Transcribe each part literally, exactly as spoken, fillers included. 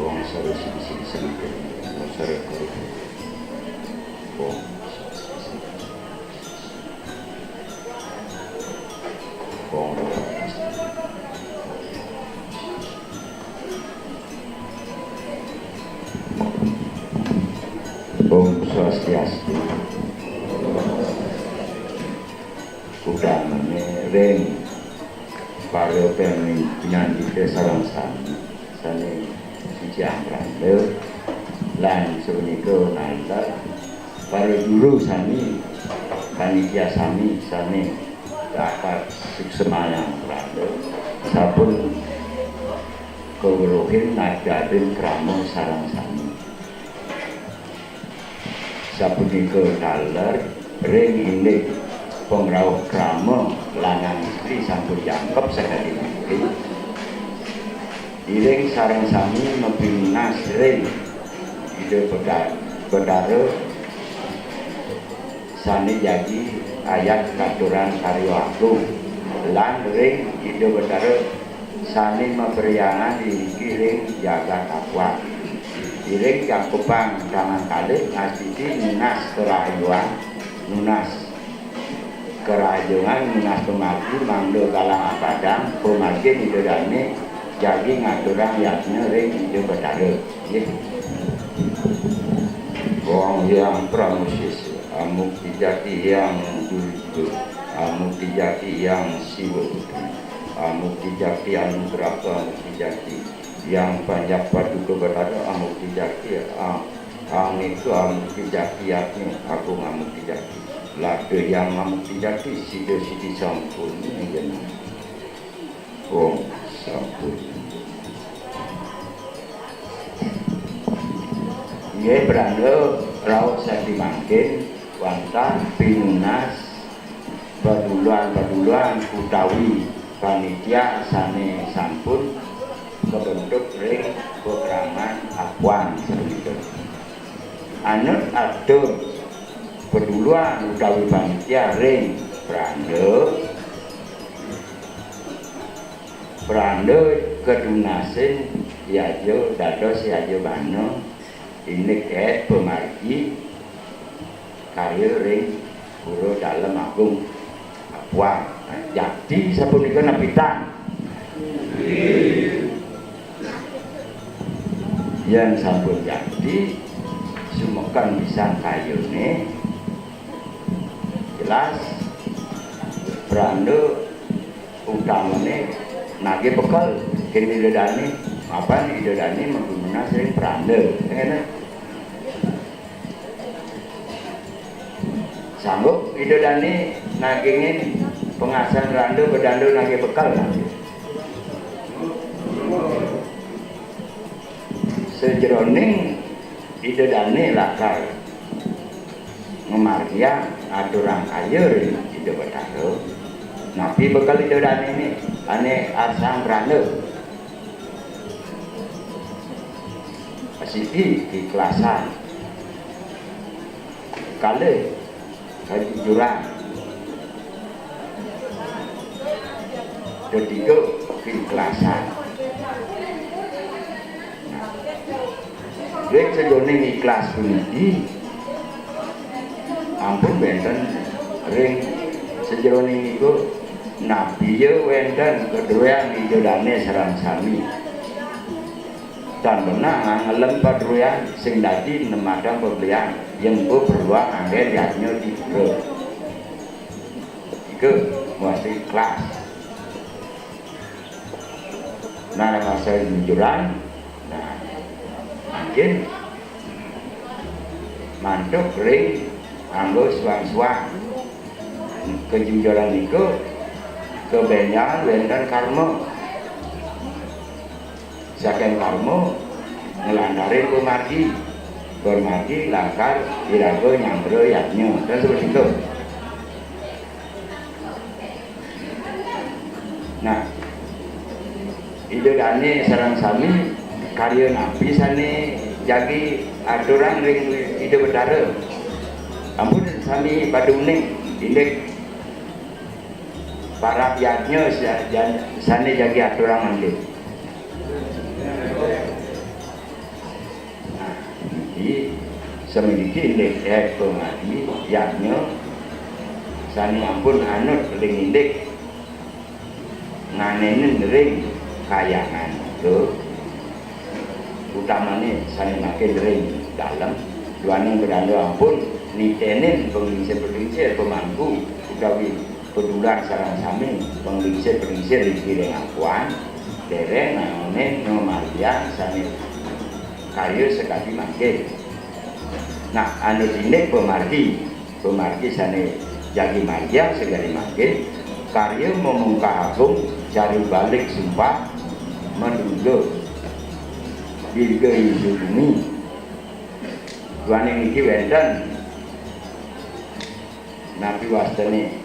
Om Swastiastu. Om Swastiastu. Utamane ring para panyandita sareng sami, sane sujatiné lan sapunika nalar para juru sami, panitia sami sane dapat suksmayang pranda sampun kaweruhin najarin krama sareng sami. Sapunika taler ring indik pangrauh krama lanang istri sampun jangkep sakadi mangkin. Iring sareng sami mapinunas ring Ida Beda-, Betara sane jagi ayat katuran karya agung, lan ring Ida Betara sane mapriyangan iriki ring jagat Apuan. Iring jangkepang tangan kalih astiti nunas karahayuan, nunas karahayuan, nunas pamargi mangda galang abadang, pamargin Ida Dane jagi ngaturang yadnya ring Ida Betara. Nggih. Wong Hyang Pramusisa, Amukti Jati Hyang Duriga, Amukti Jati Hyang Siwa Putri, Amukti Jati Anugrah, Amukti Jati Hyang Panjak Paduka Betara, Amukti Jati, Am-, Amika, Amukti Jati Yatnya Agung, Amukti Jati Lada Hyang, Amukti Jati Sida Sidi Sampun. Nggih. Om sampun. Inggih, pranda rauh sadi mangkin wantah pinunas paduluan-paduluan utawi panitia sane sampun kabentuk ring pakraman Apuan sapunika. Anut atur paduluan utawi panitia ring pranda, pranda kadunasin yaja dados yaja bana, indik ed pamargi karya ring Pura Dalem Agung Apuan. Nah, jakti sapunika nepitang. Yen sampun jakti, sumeken pisan kayune, jelas pranda utamane nagih bekel kene Ida Dane, mapan Ida Dane magunan ring pranda. Ngene. Sanggup Ida Dane nagingin pengasan pranda, bedanda nagih bekel. Sajeroning Ida Dane lakar ngamargiang aturang kaya ring Ida Betara, napi bekel Ida Dane ne ane arsang pranda? Siki, keikhlasan. Kalih, kejujuran. Ketiga, keikhlasan. Nah, ring sajeroning ikhlas puniki, ampun wenten ring sajeroning nika, napi ya wenten kadruéan Ida Dane sareng sami. Tan benang ngelem padruéan sing dadi nemadang pabelian, yen perluang anggen yadnya tiga. Tiga, mesti ikhlas. Nah, masa jujuran, nah, mungkin mantuk ring anggo suang-suang. Kejujuran niku kabenjang wenten karma. Saking karma nglantarin pamargi. Pamargi lakar iraga nyanggra yadnya. Kan seperti itu. Nah, Ida Dane sareng sami karya napi sane jagi aturang ring Ida Betara? Ampun sami pada uning, indik parab yadnya sa-, jan-, sane jagi aturang mangkin. Sapuniki indik éh pamargi yadnya sané ampun anut ring indik nganinin ring kahyangan, lho. Utamané sané mangkin ring dalem, duaning padanda ampun nitenin panglingsir-panglingsir pamangku utawi padular sareng sami panglingsir-panglingsir ring apuan, dereng nganinin ngamargiang sané karya sakadi mangkin. Nah, anut indik pamargi, pamargi sané jagi margiang sakadi mangkin, karya mamungkah agung, cara balik sumpah, madurga, dirga yusubumi. Duaning niki wénten napi wastané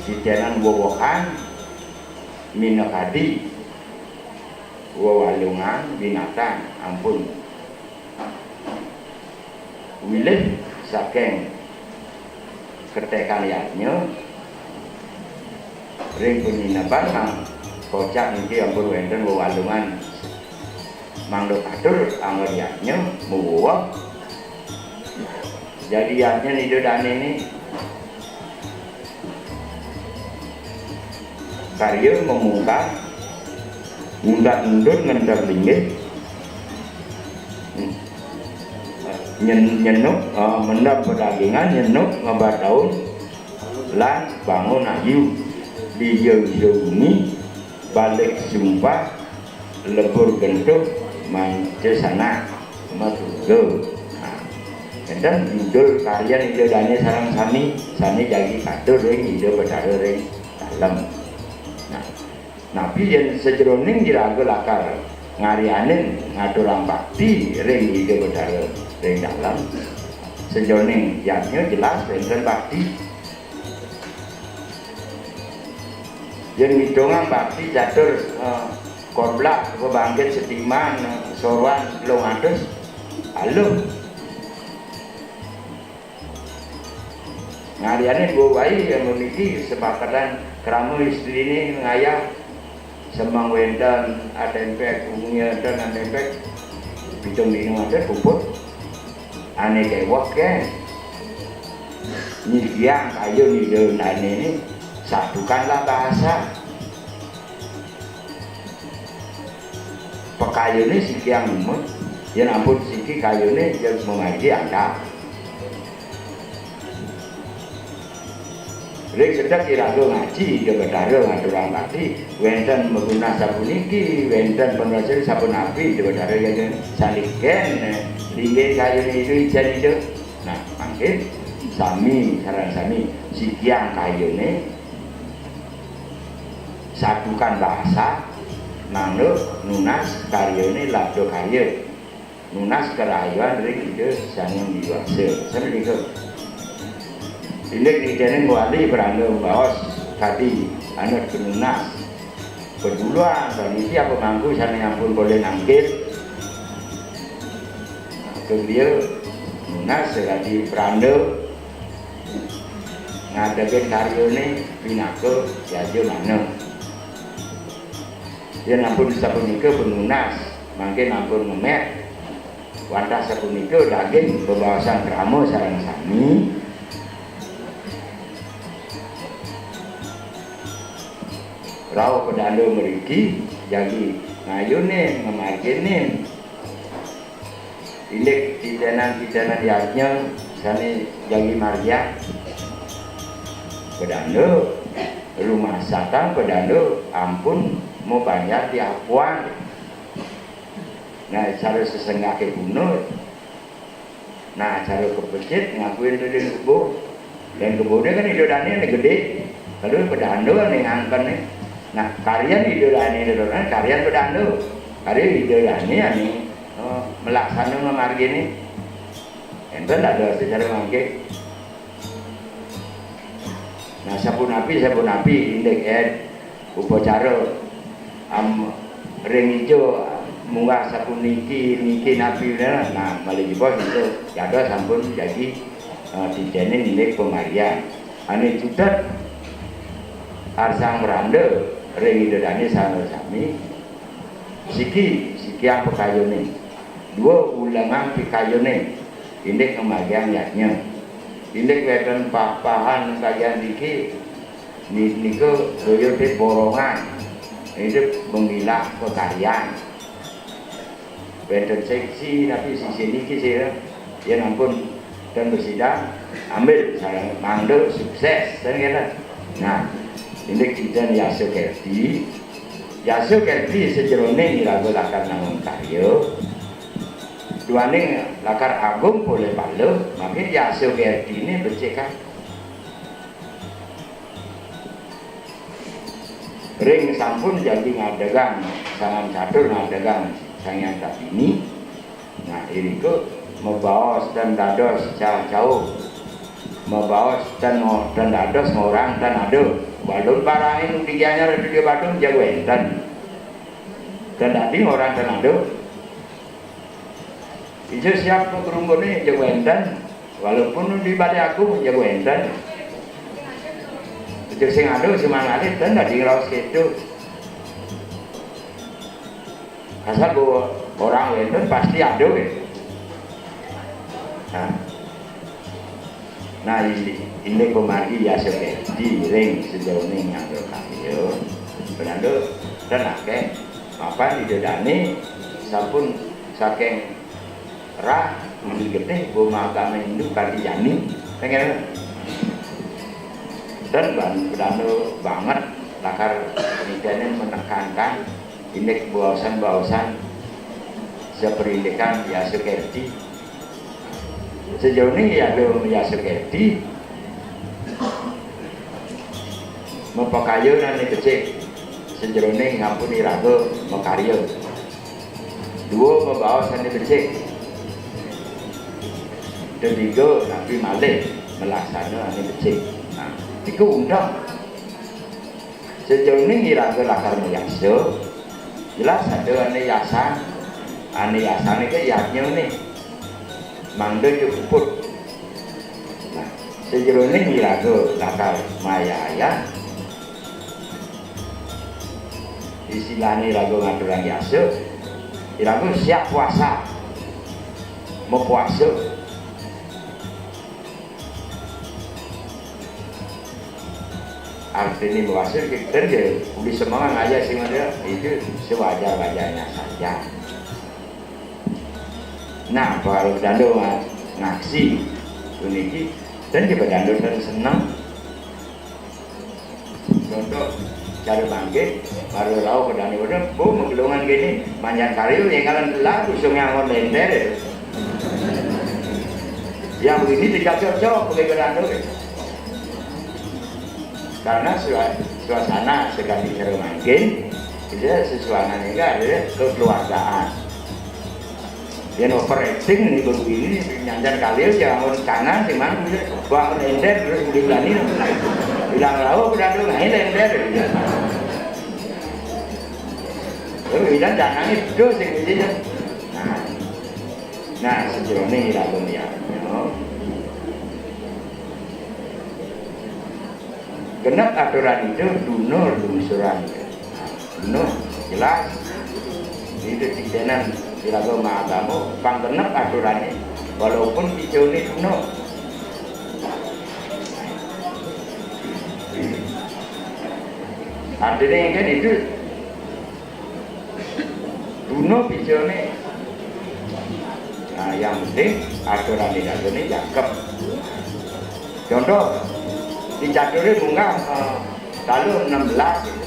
titenan wewehan minakadi wewalungan binatang ampun wilih saking ketekan yadnya ring panineban nang kocak niki ampun wénten wewalungan mangda katur anggon yadnya muwuwuh. Jadi yadnya Ida Dané ini karya mamungkah, nguntat endun ngenter linggih, nyen-, nyenuk, eh, mendem pedagingan, nyenuk ngebat daun, lan bangun ayu, dija wisa bumi, balik sumpah, lebur gentuh, manca sanak, madurga. Nah, énten judul karyan Ida Dané sareng sami, sané jagi katur ring Ida Betara ring dalem. Nah, napi yén sajeroning iraga lakar ngaryanin ngaturang bakti ring Ida Betara ring dalem, sajeroning yadnya jelas wénten bakti. Yén ngitungang bakti catur, eh, korblak, pabangkit setiman, eh, sorwan telung atus, aluh. Ngaryané dua wai yang memiliki sepakatan krama istriné ngayah semeng wénten atempék, wengi wénten atempék, pitung dina wénten puput. Ané kéweh kén. Nyikiang kayun Ida Dané ini satukanlah bahasa. Pakayuné sikiang umut, yén ampun siki kayuné ya mamargi angkal. Ring sedek iraga ngaji, Ida Betara ngaturang bakti, wénten magunah sapuniki, wénten pangrasa sapunapi, Ida Betara ya, ya, salikén, eh, linggih kayuné Ida, ijén Ida. Nah, mangkin sami, sareng sami, sikiang kayuné, satukan bahasa, mangda nunas karyané labda karya. Nunas karahayuan ring Ida Sang Hyang Widhi Wasa. Sapunika. Indik niteni mawali pranda baos kadi anut panunas. Paduluan, niki apa mangku sané ampun polih nangkil. Nah, kemudian nunas sakadi pranda ngadegin karyané pinaka yajamana. Yén ampun sapunika panunas, mangkin ampun ngemét. Wantah sapunika daging bebaosan krama sareng sami. Rauh padanda mriki jagi ngayunin, ngamarginin. Indik titenan-titenan yadnya sané jagi margiang. Padanda, rumah satang padanda ampun mabanjar di apuan. Nah, cara sesenggaké punut. Nah, cara kepecit ngakuin ring kebo. Dan kebonnya kan Ida Dané gedé. Kalau padanda ané ngangkené. Nah, karyan Ida Dané itu kan karyan padanda. Karya Ida Dané ané, eh, melaksana ngamarginé. Enten ada secara mangke. Nah, sapunapi, sapunapi indik éd upacara am ring ija munggah sapuniki, niki napi, nah, malih jebos itu dados sampun jagi, eh, titenin indik pamargian. Ané cutet arsang mranda ring Ida Dané sareng sami, siki, sikiang pakayuné. Dua ulengan pikayune, indik ngamargiang yadnya. Indik wénten pah-pahan kayang niki, ni-, nika daya borongan. Indik memilah pakaryan. Wénten seksi, tapi sisi niki sira, yén ampun ten prasida, ambil sareng mangda sukses, ten kénten. Nah, indik dinten Yasa Kerthi, Yasa Kerthi sajeroning iraga lakar nangun karya, duaning lakar agung polih pala, mangkin Yasa Kerthiné becik. Ring sampun jagi ngadegang, sangan catur ngadegang Sang Hyang Kartini. Nah, irika mabaos ten dados cah-cauh. Mabaos ten ngo-, ten dados ngorang ten ada. Walun barangé nu di Gianyar, di Badung, jaga wénten. Ten dadi ngorang ten ada. Ija siap magrungguné, jaga wénten. Walaupun di Balé Agung, jaga wénten. Ija sing ada, sing mangalih, ten dadi ngraos kéto. Asal bahwa orang wénten pasti ada, ya. Nah. Nah, ini, ini pamargi Yasa Kerthi ring sajeroning nganggo karya. Penanda ten akéh, mapan Ida Dané sampun saking rah, uli getih, boma agama Hindu kanti jani, pengen. Dan ban-, penanda banget lakar nitene menekankan indik baosan-baosan saprindikan Yasa Kerthi. Sajeroning iraga Yasa Kerthi, mapakayun ané becik, sajeroning ngampun iraga makarya. Dua, mabaos ané becik. Tetiga, nampi malih, malaksana ané becik. Nah, iku undang. Sajeroning iraga lakar mayasa, jelas ada ané yasan, ané yasan nika yadnyané. Mangda ja puput. Nah, sajeroning iraga lakar mayaya, istilahné iraga ngaturang yasa, iraga siap puasa, mapuasa. Artiné puasa kita ya, uli semanga ngaya sing ada, itu sewajar-wajarnya saja. Nah, para dando nga-, ngaksi puniki, dan kita dando dan senang. Contoh, cara bangkit, para rauh ke dando, udah, bu, magelungan gini, manjang kayu, yang kalian lagu sungai angon lender, ya. Yang begini tidak cocok, pakai ke dando, ya. Karena sua-, suasana sekali cara mangkin, itu sesuatu juga ada kekeluargaan. Yén overacting nih begini, nyancan kali aja, bangun kanan, sih, Mang, gitu. Bangun ender, terus udah berani, bilang, "Rauh, udah tuh, nah, ini ender," gitu. Terus bilang, "Jangan itu, sih," gitu, ya. Nah, nah, sajeroning iraga miyarep, ya. Genep aturan itu dunur lungsuran. Nah, dunur, jelas. Itu titenan iraga maagama, pang genep aturannya. Walaupun picané dunur. Artinya kan itu Dunur picané. Nah, yang penting aturan di dalam ini jangkep. Contoh, di caturé munggah, eh, taluh enam belas gitu.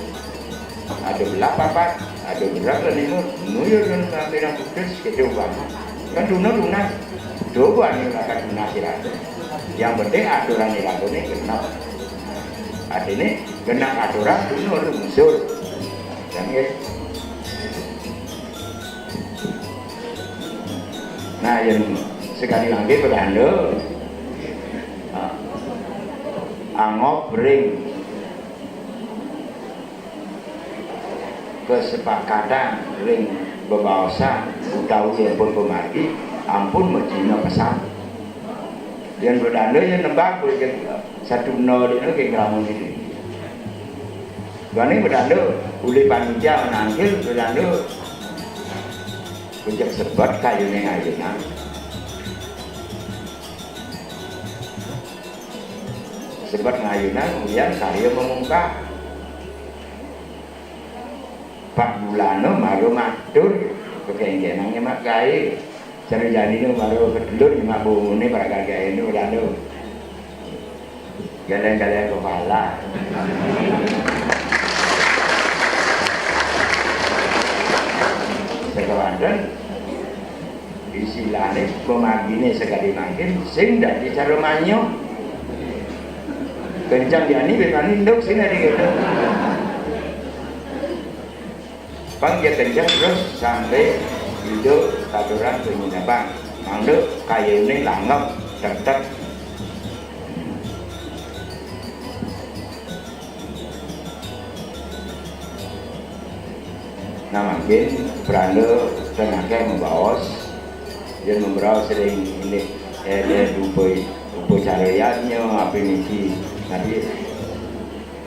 Ada belah papat, ada belah lima, nuyur dan sampai putus, gitu, Bang. Kan dunur tunas. Coba nih, akan tunas iraga. Yang penting aturan iraga ini genep. Artinya, genep aturan dunur lungsur. Kan, ya? Nah, yang sekali lagi, Pak Dando, ah, anggap ring kesepakatan ring bebaosan utawi ampun pamargi, ampun macina pesan. Yén Pak Dando yén nembak, boleh jadi satu nol itu ke ngelamun itu. Gane Pak Dando, uli panitia menangkil Pak Dando. Puncak sebet kayune ngayunan. Sebet ngayunan, kemudian karya memungkah. Pak Bulano maru matur, kekengkenan nyemak gawe. Sarjane maru kedulur nyemak bungune para kagayane Bulano. Geleng-geleng kepala. Sekewanten istilahne pemagine sekali mangkin sing dadi cara manyo. Kencang jani bebani nduk sing dadi gitu. Pang dia kencang terus sampai hidup aturan penginapan. Mangdo kayune langgam, tek-tek. Nah, mangkin pranda ten akeh membaos, yen membaos ring ini, eh, eh, upa-, upacara yadnya, apa niki, nanti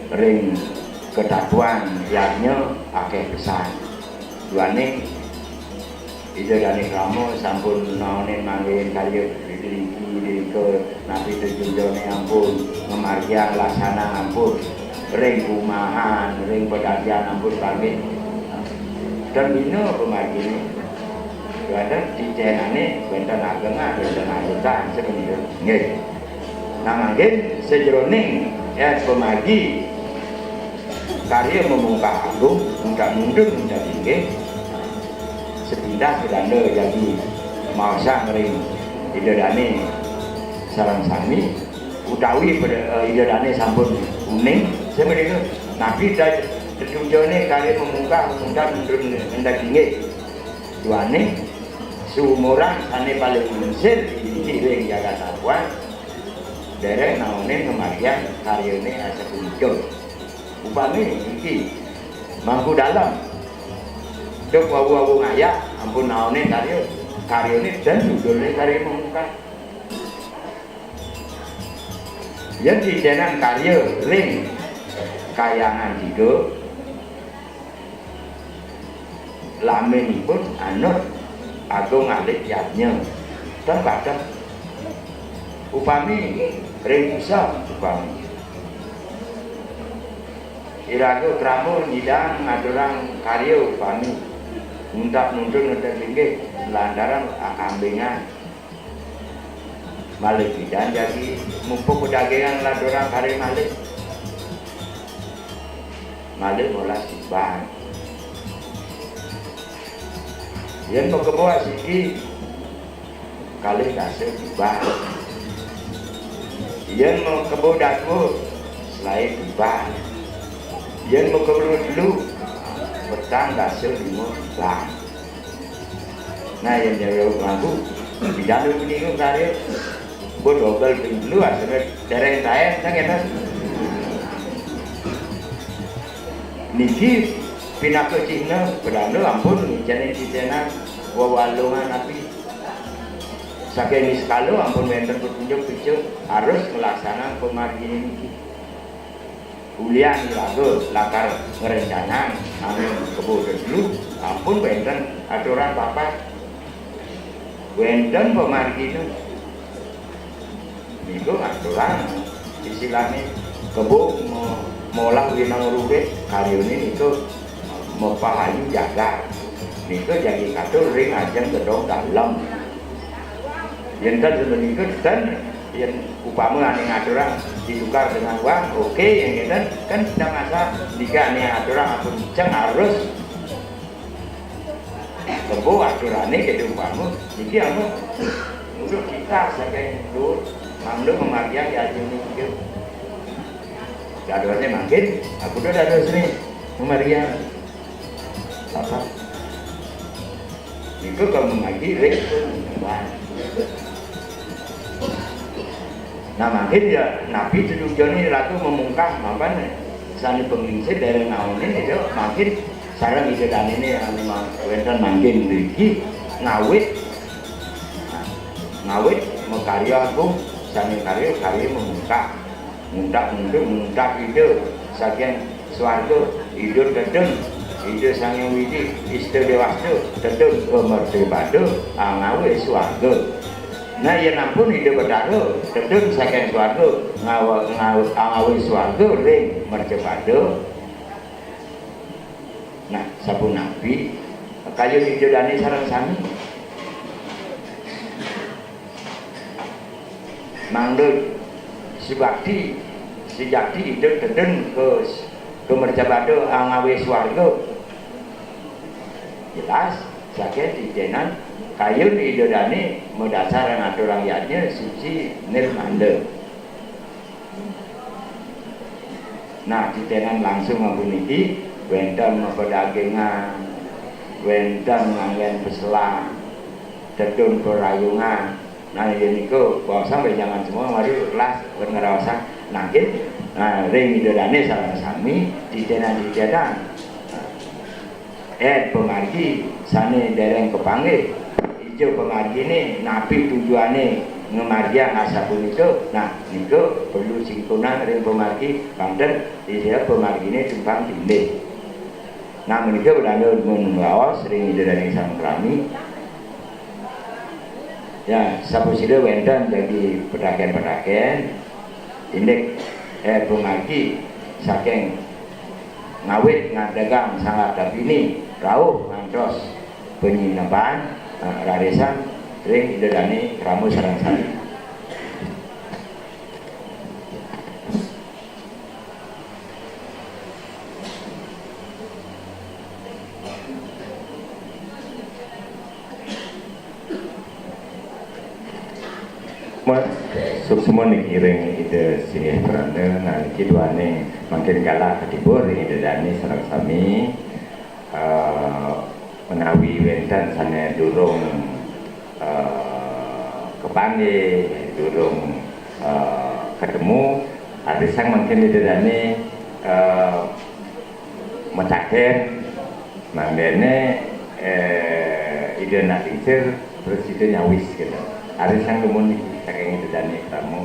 ring ketatuan yadnya akeh pesan. Duane Ida Dane Krama sampun naonin manggihin karya driki drika, napi tujuane ampun, ngamargiang laksana ampun, ring kumahan, ring pedagian ampun panggih. Dan bina pemargine, wonten ticenane, wonten agengan, wonten alutan, semenika. Nggih. Nah, mangkin sajeroning, ya, pemargi karya memungkah agung, muncak mundur, muncak linggih, sepintas pedanda jagi maosang ring Ida Dane sareng sami, utawi peda-, eh, Ida Dane sampun uning, semenika. Napi da-, tetujone karya memungkah, muncak mundur, muncak linggih. Duane sumuran sane paling lingsir inggih ring jagat Labuhan, dereng naonin ngamargiang karyane asapunika. Upami niki Mangku Dalem, duk wau-wau ngayak ampun naonin karya, karyane dan judulne karya memungkah. Yen ticenan karya ring Kahyangan Tiga, laminipun anut Agung Alit Yadnya. Ten padem. Upami ring Puseh, upami. Iraga krama nyidang ngaturang karya upami. Muncak mundur ngenten linggih lantaran akambingan. Malih pidan jagi mupuk pedagangan lantaran karya malih. Malih molas tiban. Yen makebo asiki, kalih dasa tiban. Yen makebo dadua, selae tiban. Yen makebo telu, petang dasa lima tiban. Nah, yen jaya mampu, pidan lu menika karya. Mbok dobel ping telu, asale dereng taen, kan ngeten. Niki pinaka cihna, pedanda ampun ngicenin ticenan wewalungan api. Saking niskala ampun wenten petunjuk picuk harus nglaksanang pamargine niki. Ulian iraga lakar ngrencanang anu kebo dulu, ampun wenten aturan papat. Wenten pamargine. Niku aturan istilahne kebo mo-, molah winang ruwet karyane niku mapahayu jagat. Niku jagi katur ring ajeng gedong dalem. Yen ten semenika ten, yen upama ane ngaturang ditukar dengan uang, oke, yang ngeten kan tidak masalah. Jika ane ngaturang ampun ceng harus kebo aturane kete upama, niki anu untuk kita saking dulu mangda memargiang ya ini gitu. Dadosne mangkin, aku udah dadosne memargiang. Apa? Niku kalau membagi ring pun. Nah, mangkin ya, napi tujuane ratu memungkah mapan sane penglingsir dereng naonin itu, mangkin sareng Ida Danene anu ma-, wenten mangkin mriki ngawit, nah, ngawit makarya agung, sane karya, karya memungkah. Nguntak-nguntuk, nguntak Ida saking swarga, Ida tedeng. Ida Sang Hyang Widhi Ista Dewasta tedun ka mercapada, ah, ngawi swarga. Nah, yen ampun Ida Betara tedun saking swarga, ngawa-, ngaw-, ngawi swarga ring mercapada. Nah, sapunapi kayun Ida Dane sareng sami? Mangda subakti, sujati Ida tedun ka, ka mercapada, ah, ngawi swarga. Jelas, saking titenan kayun Ida Dane madasar ngaturang yadnya suci nirmala. Nah, titenan langsung puniki wenten mapadagingan, wenten nganggen peselan, tedun perayungan. Nah, yen niku baosang wejangan semua mari kelas ngraosang nangkil. Nah, ring Ida Dane sareng sami titenan-titenan. Nah, eh, pamargi sane dereng kapanggih. Ija pamargine, napi tujuane ngamargiang asapunika? Nah, nika perlu singkunan ring pamargi, banten ija pamargine tumpang tindih. Nah, menika Ida Dane mun raos ring Ida Dane Sang Prami. Ya, sapunapi wenten jagi petaken-petaken, indik, eh, pamargi saking ngawit ngadegang Sang Artapini rauh ngantos panyineban, eh, rarisang ring Ida Dane krama sareng sami. Suksma niki ring Ida Singgih Pranda, nah niki duane mangkin galah katibur ring Ida Dane sareng sami. Eh, menawi wenten sane durung, eh, kapanggih, durung, eh, katemu, rarisang mangkin Ida Dane, eh, mataken, mangdene, eh, Ida nak lingsir, terus Ida nyawis gitu. Rarisang dumun niki saking Ida Dane krama.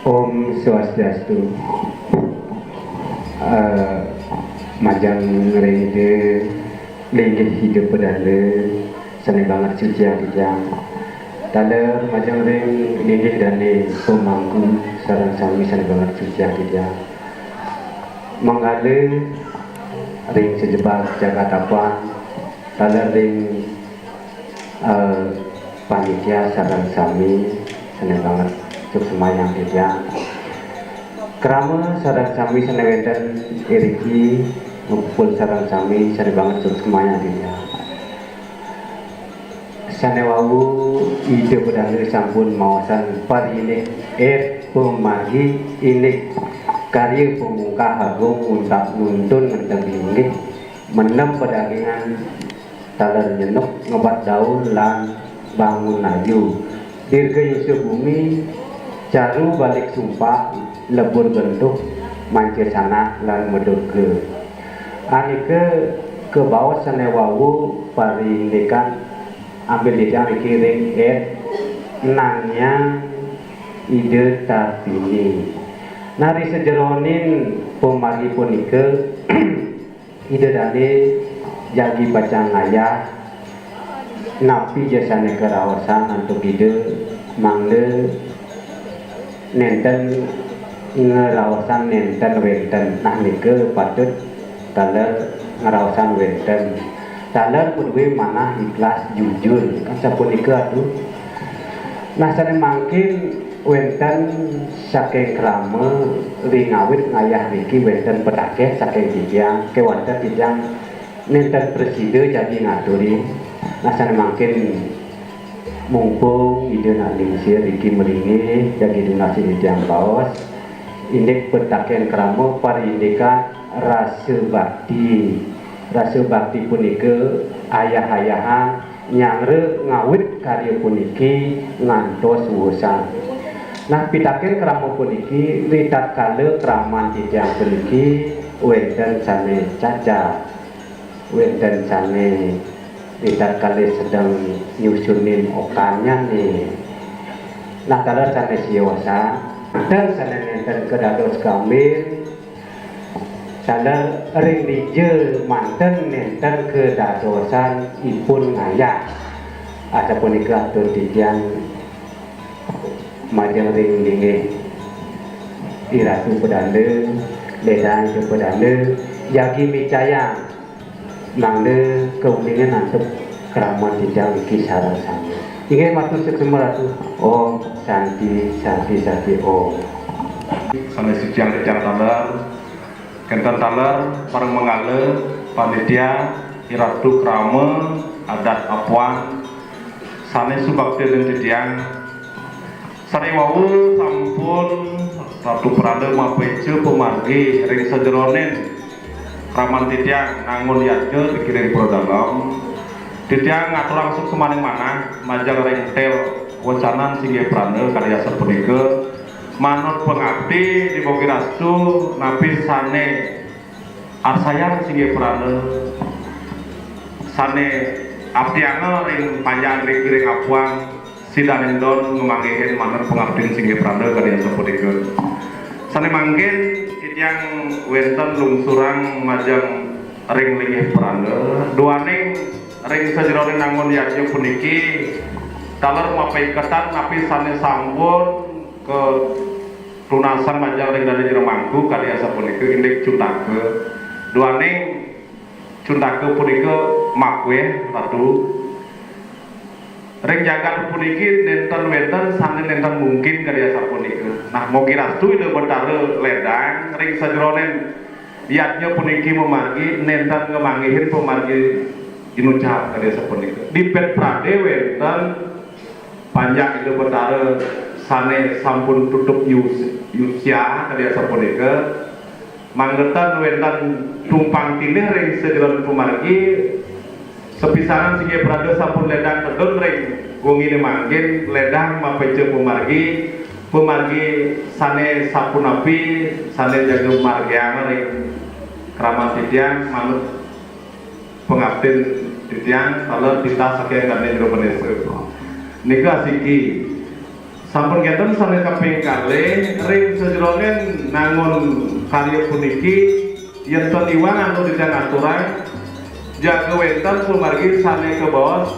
Om Swastiastu. Eh, majeng ring Ida, linggih Ida Pedanda, sane banget suciang titiang. Taler majeng ring linggih dane pemangku sareng sami sane banget suciang titiang. Manggala ring sajebag jagat apan, taler ring, eh, panitia sareng sami sane banget suksmayang titiang. Krama sareng sami sane wenten iriki, mapupul sareng sami sane banget suksmayang titiang. Sane wau Ida Pedanda sampun maosang parindik et pamargi indik karya pamungkah agung untak nuntun ngenteg linggih menem padagingan taler nyenuk ngebat daun lan bangun ayu. Dirga yusa bumi, caru balik sumpah, lebur gentuh, manca sanak lan madurga. Anika kabaos sane wau parindikan ambil titiang niki ring et nangnyang Ida Tartini. Nah, ri sajeroning pamargi punika, Ida dane jagi pacang ngayah napi ja sane karaosang antuk Ida mangda nenten ngraosang nenten wenten. Nah, nika patut taler ngraosang wenten. Taler maduwe manah ikhlas jujur. Kan sapunika atuh. Nah, sane mangkin wenten saking krama ring awit ngayah niki wenten pitaken saking titiang, kewanten titiang nenten prasida jagi ngaturi. Nah, sane mangkin mumpung Ida nak lingsir niki malinggih jagi nunas titiang baos, indik pitaken krama parindikan rasa bakti. Rasa bakti punika ayah-ayahan nyanggra ngawit karya puniki ngantos wusan. Nah, pitaken krama puniki ritatkala kraman titiang puniki wenten sane cacat. Wénten sané ritatkala sedeng nyusunin okannya nih. Nah, taler sané siosan, ten sané nénten kadados kambing, taler ring dija manten nénten kadadosan ipun ngayah. Asapunika atur titiang majeng ring linggih Iratu Pedanda, Ledang Pedanda, jagi micayang mangda kauningan antuk kraman titiang niki sareng sami. Inggih matur suksma Ratu. Om Santi, Santi, Santi Om. Sané suciang titiang taler, kénten taler pareng manggala panitia Iratu Krama Adat Apuan sané subakti ring titiang. Sané wau sampun Ratu Pranda mapaica pamargi ring sajeroning kraman titiang nangun yadnya dikiring pura dalem. Titiang ngaturang suksmaning manah majeng ring tel wecanan singgih pranda kadi asapunika, manut pangabdi di bogi rastu napi sané arsayang singgih pranda sané abdianga ring panjang dikiring apuan. Sidaning don ngamanggihin manut pangabdin singgih pranda kadi asapunika. Sané mangkin titiang wénten lungsurang majeng ring linggih pranda. Duaning ring sajeroning nangun yadnya puniki taler mapaiketan napi sané sampun katunasan majeng ring Dane Jero Mangku kadi asapunika indik cuntaka. Duaning cuntaka punika makwéh, Ratu. Ring jagat puniki nénten wénten sané nénten mungkin kadi asapunika. Nah, mogi rastu Ida Betara Ledang ring sajeroning yadnya puniki mamargi nénten ngamanggihin pamargi inucap kadi asapunika. Di pét pradé wénten panjak Ida Betara sané sampun tutup yus-, yusya kadi asapunika. Mangda tan wénten tumpang tindih ring sajeroning pamargi. Sapisanan singgih pranda sampun ledang tedun ring wenginé mangkin, ledang mapaica pamargi, pamargi sané sapunapi sané jaga margiang ring kraman titiang manut pangaptin titiang taler titah saking Dane Jero Panesa. Nika asiki. Sampun kénten sané kaping kalih ring sajeroning nangun karya puniki, yén ten iwang antuk titiang aturang, jaga wénten pamargi sané kabaos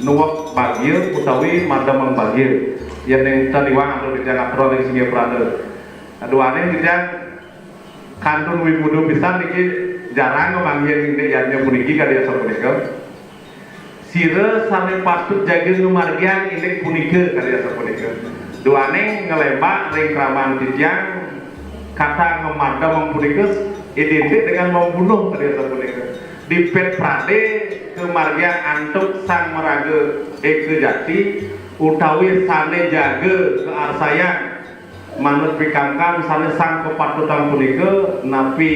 nuwek bagia utawi mademang bagia. Yén nénten iwang antuk titiang aturang ring singgih pranda. Duaning titiang kantun wimuda pisan niki jarang ngamanggihin indik yadnya puniki kadi asapunika. Sira sané patut jaga ngamargiang indik punika kadi asapunika. Duaning ngalembak ring kraman titiang kata ngamademang punika identik dengan membunuh kadi asapunika. Di pét pradé kamargiang antuk Sang Maraga Eka Jati utawi sané jaga kaarsayang manut pikamkam sané sang kapatutan punika napi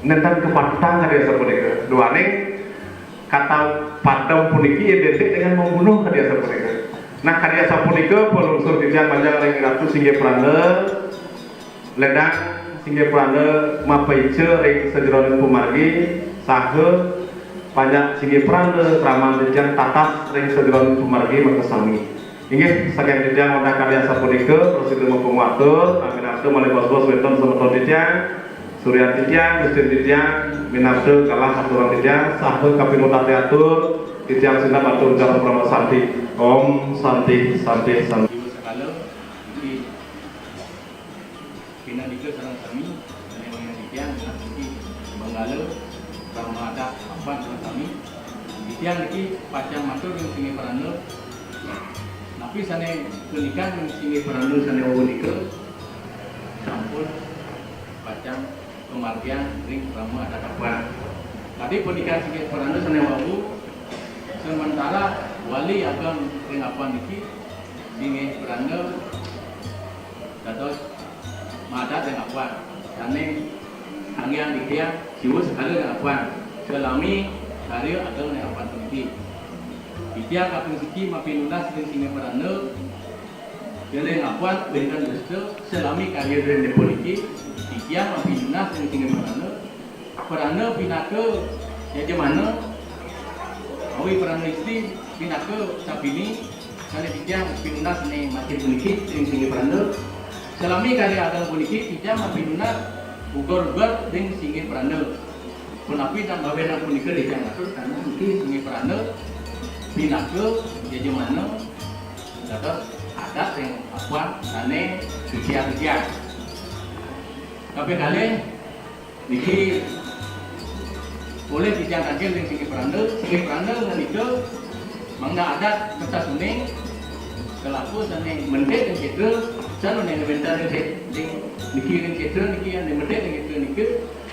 nénten kapatutan kadi asapunika. Duaning kata padem puniki identik dengan membunuh kadi asapunika. Nah, kadi asapunika palungsur titiang majeng ring Ratu singgih pranda, ledang singgih pranda mapaica ring sajeroning pamargi saha panjak singgih pranda kraman titiang tatas ring sajeroning pamargi makasami. Inggih, saking titiang wantah kadi asapunika, prasida mapangatur, minabda malih bos-bos wénten semeton titiang, suryan titiang, gustin titiang, minabda galah aturan titiang, saha kaping wantah atur, titiang sineb atur jalan parama santi. Om Santi, Santi, Santi. Sekala, niki Pinandika sareng sami, sané wangiang titiang, genah puji, manggala, parama adat, apan sareng sami. Titiang niki pacang matur ring singgih pranda, napi sané kanikan ring singgih pranda sané wau nika, sampun pacang kamargiang ring parama adat apan. Tadi panikan singgih pranda sané wau, sementara wali ageng ring apan niki, singgih pranda dados maadat ring apan, sané anggiang titiang siwa sekala ring apan, salami karya ageng ring apan puniki. Titiang kaping siki mapinunas ring singgih pranda, ring apan wénten dusta, salami karya ring puniki, titiang mapinunas ring singgih pranda, Prana pinaka yajamana, awi prana istri pinaka sabini, sané titiang pinunas né makin puniki ring singgih prana. Salami kari ageng puniki titiang mapinunas uger-uger ring singgih prana. Punapi tan gawenan punika titiang atur, karna niki singgih prana pinaka yajamana dados adat ring apan sané titiang-titiang. Kaping kalih, niki polih titiang tagih ring singgih prana, singgih prana ngandika mangda adat kertas uning, kalaku sané mentik ring sétra, sané wénten ring sé-, ring niki ring sétra niki ané mentik ring sétra nika,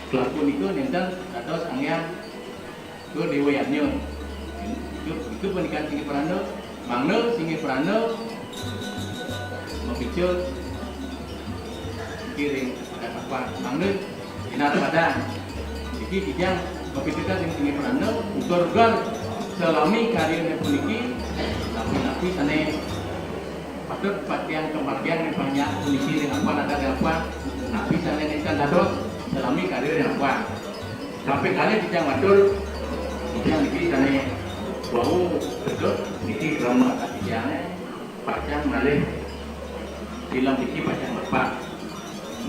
kalaku nika nénten dados anggén ka déwa yadnya. Nika, nika pandikan singgih prana, mangda singgih prana mapica niki ring adat apan. Mangda ingat padang. Niki titiang mapiteka ring singgih prana, uger-uger salami karyané puniki, napi-napi sané patut pacang kamargiang ring panyak puniki ring apan, adat ring apan, napi sané nénten dados salami karya ring apan. Kaping kalih titiang matur, titiang niki sané wau sedek niki krama adat titiangé, pacang malih tilem niki pacang lepat.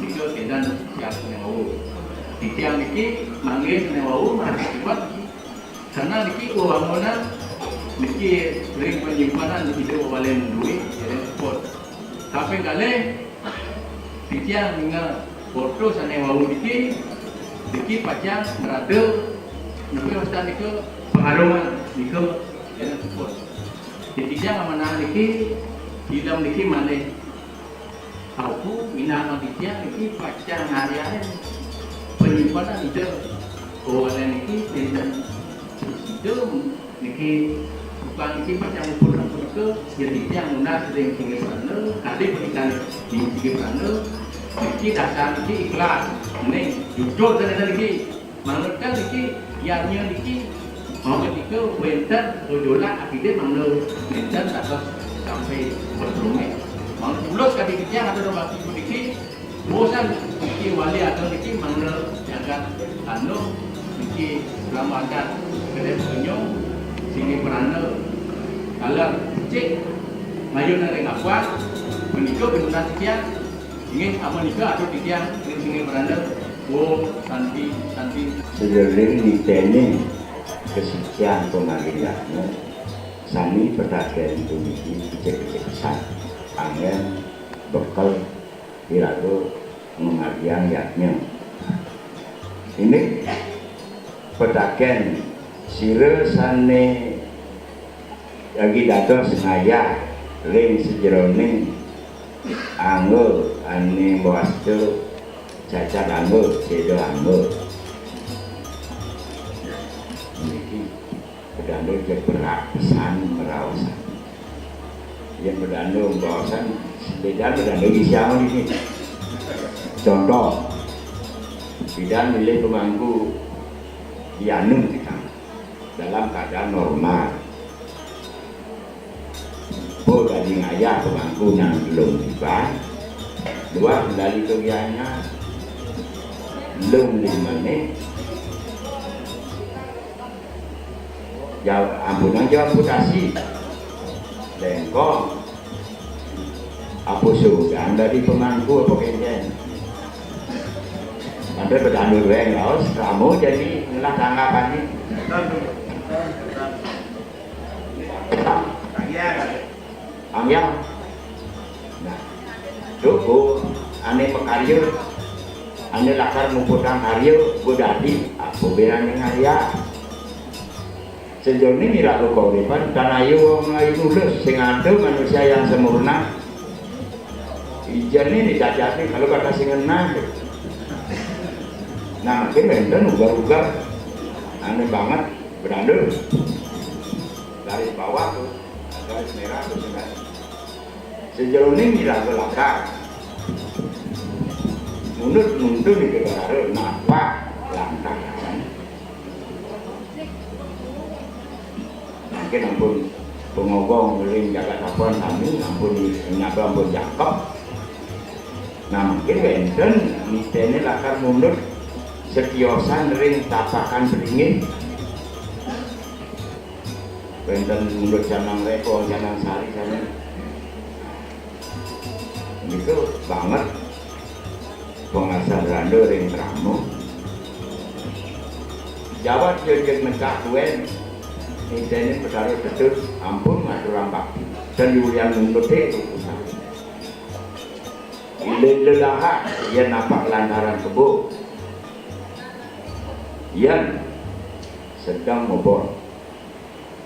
Nika kénten siap sané wau. Titiang niki manggih sané wau, marasa liwat niki. Karna niki wewangunan niki ring panyimpanan niki wau walen duit, ring puput. Kaping kalih, titiang ningeh foto sané wau niki, niki pacang ngrada, niki wastan nika, pangarungan nika, ring puput. Titiang amanah niki, tilem niki malih. Aku minangan titiang niki pacang ngaryain panyimpanan Ida. Wau walen niki nénten sida niki, bukan niki pacang ngumpul-ngumpul nika, yén titiang nunas ring singgih prana, kadi pandikan ring singgih prana, niki dasar niki ikhlas, ning jujur sané niki. Mangda niki, yadnya niki, mangda nika wénten gejolak akidik mangda nénten dados sampai berperumé. Mangda tulus kadi titiang atur bakti puniki, bosan niki wali atur niki mangda jagat anu niki Ramadan kedai pengunjung singgih prana kaler cik mayun ring apan, menika pinunas titiang. Inggih, amunika atur titiang ring singgih prana. Om Santi, Santi. Sajeroning nitening kasucian pamargin yadnya, sami pitaken puniki becik-becik pisan. Anggén bekel iraga ngamargiang yadnya. Inggih pitaken sira sané jagi dados ngayah ring sajeroning angga ané mawasta cacat angga, séda angga. Niki Pada Anda jeg berat pisan meraosan. Yén Pada Anda meraosan, sepeda Pada Anda bisa niki. Contoh, Ida milih pemangku di anu kita dalam keadaan normal. Bo dadi ngayah pemangku nang belum tiba, luar kendali kegiatannya, belum lima menit, jawab, ampunang jawab putasi. Lengkong. Apa sudan dadi pemangku apa kénkén? Sampai Pada Anda wéng raos, kamu jadi ngelah tanggapan ini. Panjang. Nah, cukup ané makarya, ané lakar muputang karya, gua dadi, apa bé ané ngayah. Sajeroning iraga kauripan, tan ayu wong ayu nulis, sing ada manusia yang sempurna. Ijané dicacaté kalau kata sing ngenah. Nah, mungkin wénten ugar-ugar. Aneh banget, berandul. Garis bawah tuh, garis merah tuh, sing ngenah. Sajeroning iraga lakar. Mundut-mundut di negara, napa lakar. Mungkin ampun pengogong ring jagat apa sami, ampun di-, nyapa ampun jangkep. Nah, mungkin wénten nitené lakar mundut setiosan ring tapakan beringin. Wénten Mundut Canang Reko, Canang Sari sané. Niku banget pengasah randa ring krama. Jawat yén jeg nekak duén, niteni Betara Tedun, ampun ngaturang bakti. Dan yulian Munduté utusan. Ilih ledahan, yén napak lantaran kebo. Yén sedeng mobor.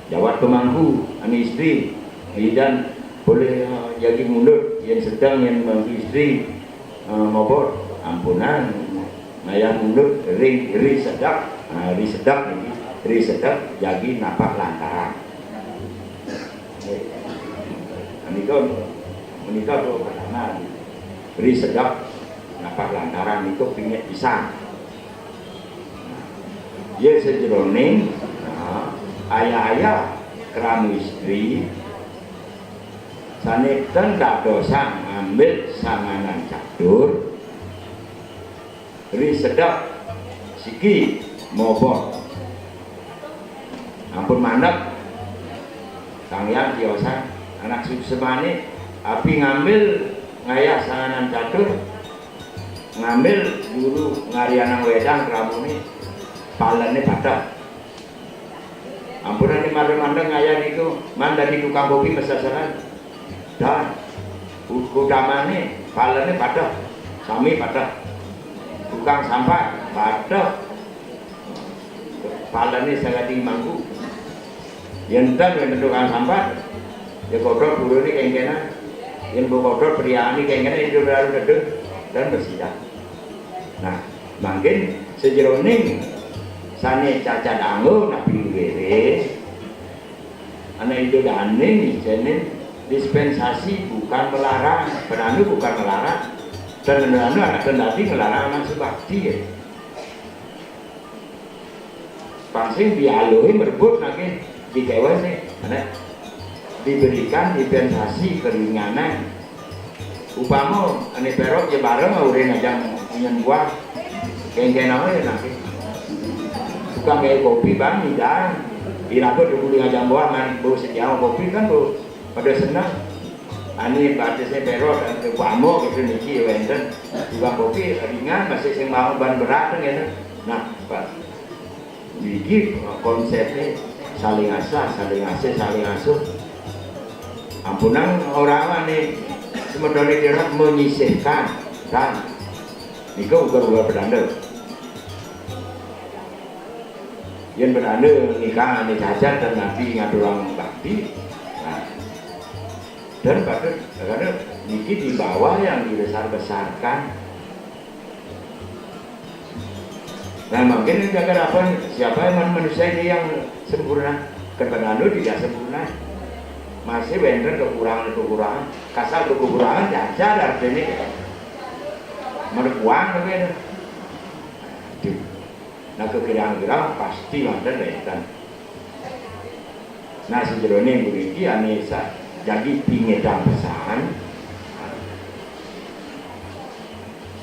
Jawat pemangku, ané istri, idan boleh, eh, jagi mundut, yén sedeng, yén mangku istri, eh, mobor, ampunang, ngayah mundut, ri, ri sedek, nah, ri sedek niki, ri sedek, jagi napak lantaran. Nggih. Nah, nika, menika dua pertama, ri sedek, napak lantaran, nika pingit pisan. Yén sajeroning, nah, ayah-ayah krama istri sané ten dadosang ngambil sanganan catur, ri sedek siki mobor. Ampun mandeg, Sang Hyang tiosan, anak suksmané, api ngambil ngayah sanganan catur, ngambil juru ngarianang wédang kramané, palené pateh. Ampunang né mandeg-mandeg ngayah niku, man dadi tukang kopi masasaran. Dan u-, utamané, palené pateh, sami pateh. Tukang sampat, pateh. Palené sakadi mangku. Yén ten, yén tukang sampat, ya kodrot puruné kéngkénan. Yén bo kodrot priané kéngkénan, ya baru gedé dan bersidah. Nah, mangkin sajeroning sané cacat anggo napi luwiré, anak Ida dané ngicénin dispensasi bukan melarang, penandu bukan melarang. Dan penandu anak kendati ngelarang anak subakti ya. Pang sing dialuhi merebut nagih dikewes nih, anak diberikan dispensasi keringanan. Upama ané pérok ya bareng urin ajang nyen buah, kéngkén aja nanti. Tukang gaé kopi bang, idan. Iraga dulu ajang buah, man, bu sediawa kopi kan, bu pada seneng. Ané batisné pérok, dan upama gitu niki ya wénten. Tukang kopi ringan, masih sing mau ban berat kan gitu. Nah, Pak. Niki konsepné saling asah, saling asih, saling asuh. Ampunang orang ané semetoné kira menyisihkan, kan? Nika uga-uga pedanda. Yén pedanda nikah ané cacat dan nanti ngaturang bakti. Nah, dan patut, karena niki di bawah yang dibesar-besarkan. Nah, mungkin yang jaga apa? Siapa yang manusia ini yang sempurna? Ketenandu tidak sempurna. Masih wénten kekurangan-kekurangan. Kasar kekurangan, cacat artinya. Merkuang apa itu? Aduh. Nah, kekurangan-kekurangan pasti wénten, wénten. Nah, sajeroné mriki ané sa-, jagi pingidang pesan,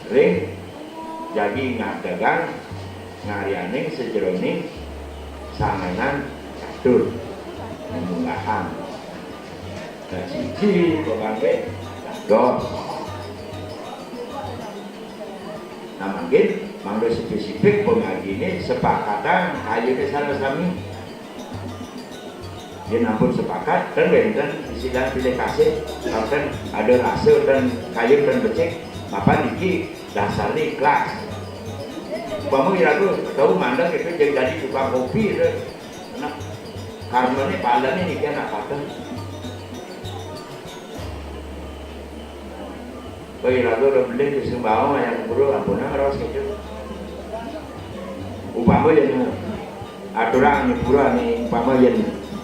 ring jagi ngadegang ngarianing sajeroning sanganan catur munggahang. Nah, siji pemangke dados. Nah, mangkin mangda spesifik pemangginé sepakatan ayeuna sareng sami. Yén ampun sepakat, ten wénten istilah pilih kasih, ten ada rasa, ten kayun, ten becik, mapan niki dasarnya ikhlas. Umpama iraga tau mandeg itu jadi, jadi tukang kopi itu. Nah, karmane palane niki anak pateh. Bagi lagu udah beli di Sumbawa yang guru ampunang raos gitu. Upama yang aturan di pura nih, upama yang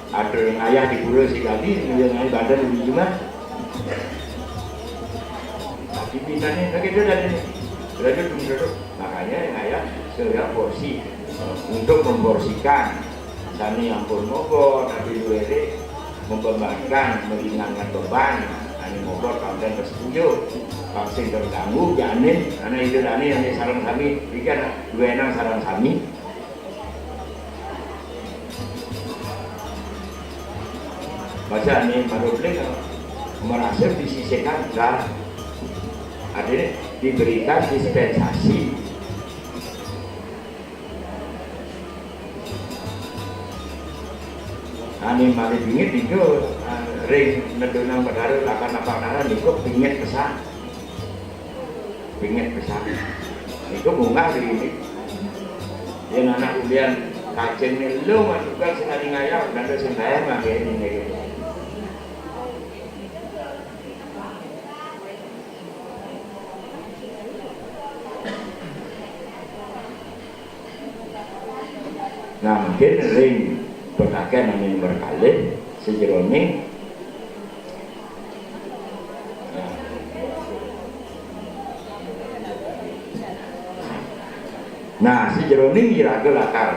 atur yang ayah di pura si tadi, yang ayah badan di rumah. Tapi pindahin lagi itu dari ini. Berarti belum duduk. Makanya yang ayah segera porsi, eh, untuk memporsikan. Sani ampun mogor, tapi luwere membebankan, meringankan beban. Ani mogor panggilan ke sepuluh. Sing terganggu, janin, anak itu dani, anak sareng sami, iki anak dua enang sareng sami. Baca nih, marubling merasa disisihkan, enggak. Artinya diberikan dispensasi. Ane malih bingit niku, eh, ring nedunang Betara lakan apa-apa niku bingit pesan. Bingit pesan. Niku munggah di ini. Yen anak ulian kacengnya lu masukkan sekali ngayal, nanti sing kaya makai ini gitu. Nah, mungkin ring petaken anu nomor kalih sejeroning. Nah, sejeroning iraga lakar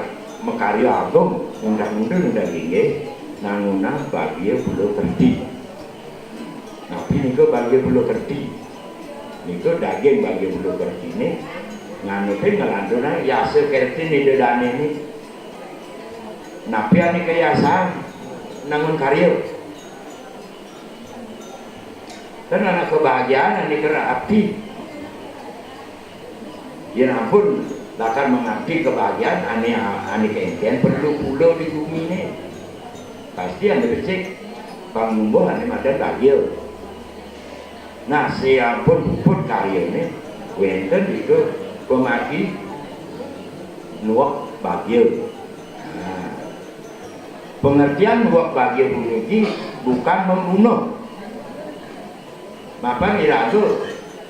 makarya agung, undang-undang undang inggih nangunang bagia pulo kerti. Napi nika bagia pulo kerti? Nika daging bagia pulo kertine nganutin ngelantunang yasa kertin ida dane ni. Napi anika yasa nangun karya? Kan anak kebahagiaan anika abdi. Yen ampun lakar mengabdi kebahagiaan ane ane kenten perlu pulo di gumine. Pasti ane becik pangumbuh ane madan bagia. Nah, sampun puput karyane wenten itu pemati nuwek bagia. Nah, pengertian nuwek bagia puniki bukan membunuh. Mapan iraga